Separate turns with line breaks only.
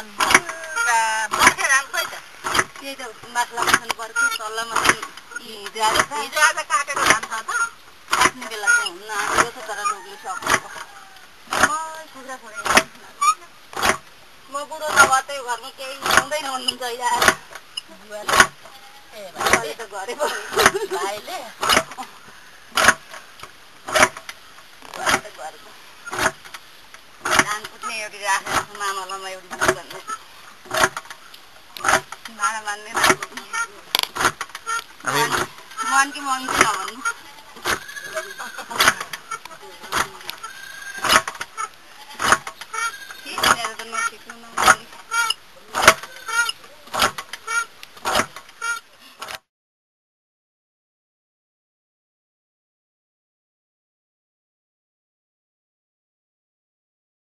धान मर्खे धान खोइ त
त्यही त माथि लाग्नु पर्छ तल्लामा
हिजो आज काटेको धान छ त
काट्ने बेला चाहिँ हुन्न आएको छ तर रोग्नु सक्छ खुद्रा छोडेँ म बुढो नभए त्यही घरमा केही हुँदैन भन्नुहुन्छ अहिले आएर बुवाले त घरै पऱ्यो
भाइले
धान कुट्ने एउटी राखेको छ मामलामा एउटी दिनु भन्ने भाँडा मान्ने मन कि मन चाहिँ नभन्नु